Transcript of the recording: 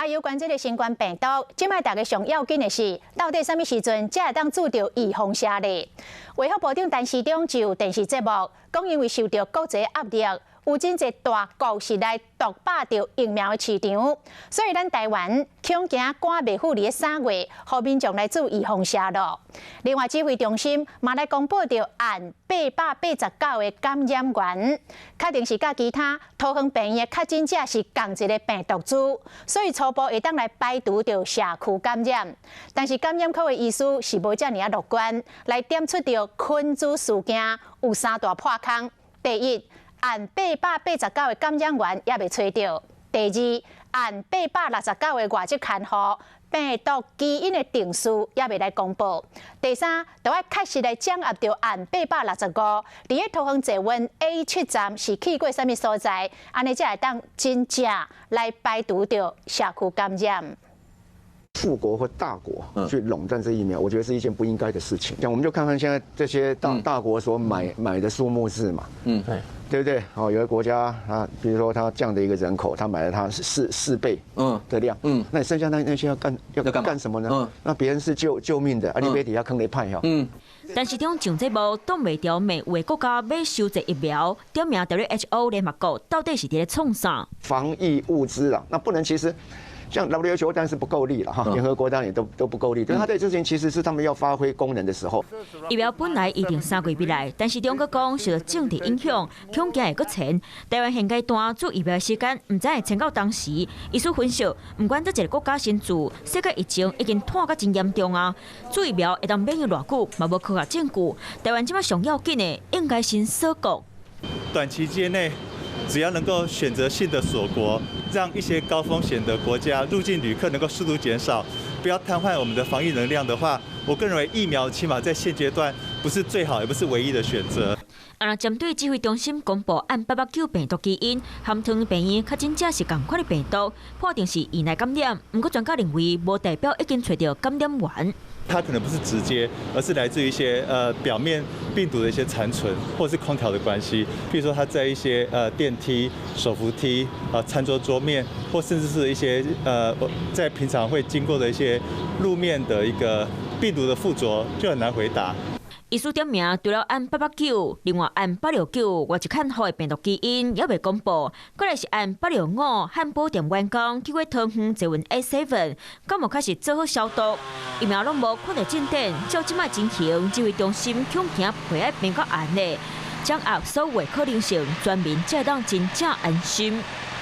啊，有關這个新冠病毒，這擺大家上要緊的是，到底啥物時陣才會當注著預防射咧？衛福部長陳時中就電視節目講，因為受著國際壓力，有真濟大國是來獨霸著疫苗的市場，所以咱台灣恐驚趕袂赴佇咧3月，予民眾來注預防射咯。另外，指揮中心嘛來公布著案889个感染源，確定是佮其他桃園病院的確診者是仝一个病毒株，所以初步會當來排除著社區感染。但是感染科的醫師是無遮爾仔樂觀，來點出著群組事件有三大破空。第一，案889个感染源猶未揣著；第二，案869个外籍看護病毒基因的定序猶未來公布；第三，著愛確實來掌握著案865，佇咧桃園捷運 A7站是去過啥物所在，按呢才會當真正來排除著社區感染。富國或大國去壟斷這疫苗，我覺得是一件不應該的事情。像我們就看看現在這些大國所買的數目字嘛，對不對？哦，有個國家啊，比如說他這樣的一個人口，他買了他四倍的量，那你剩下那些要幹什麼呢？那別人是救命的，啊，你別底下坑雷派哈。陳時中上節目擋袂牢罵有的國家欲收集疫苗，點名 WHO 聯合國到底是佇咧創啥？防疫物資啦，那不能其實。像 WHO 當然是不夠力了哈，聯合國當然也都不夠力。但他在之前其實是他們要發揮功能的時候。疫苗本來預定3月欲來，但是中國講受到政治影響，恐驚會閣延。台灣現階段注疫苗時間，毋知會延到當時。醫師分析，毋管佗一个國家先注，世界疫情已經拖甲真嚴重啊。注疫苗會當免用偌久，嘛無科學證據。台灣這擺上要緊的，應該先鎖國。短期間內，只要能夠選擇性的鎖國，讓一些高風險的國家入境旅客能夠速度減少，不要癱瘓我們的防疫能量的話，我個人認為疫苗起碼在現階段不是最好，也不是唯一的選擇。啊，針對指揮中心公布案889病毒基因，含桃園病院確診者是仝款的病毒，判定是院內感染。毋過專家認為，無代表已經揣著感染源。它可能不是直接，而是來自於一些表面病毒的一些殘存，或是空調的關係。譬如說，它在一些電梯、手扶梯、啊餐桌桌面，或甚至是一些在平常會經過的一些路面的一個病毒的附着，就很難回答。醫師點名，除了案889，另外案869外籍看護的病毒基因猶未公布，過來是案865漢堡店員工去過桃園捷運 A7，敢無確實做好消毒？疫苗攏無看著進展，照這擺情形，指揮中心恐驚皮愛變較硬咧，掌握所有可能性，全民才會當真正安心。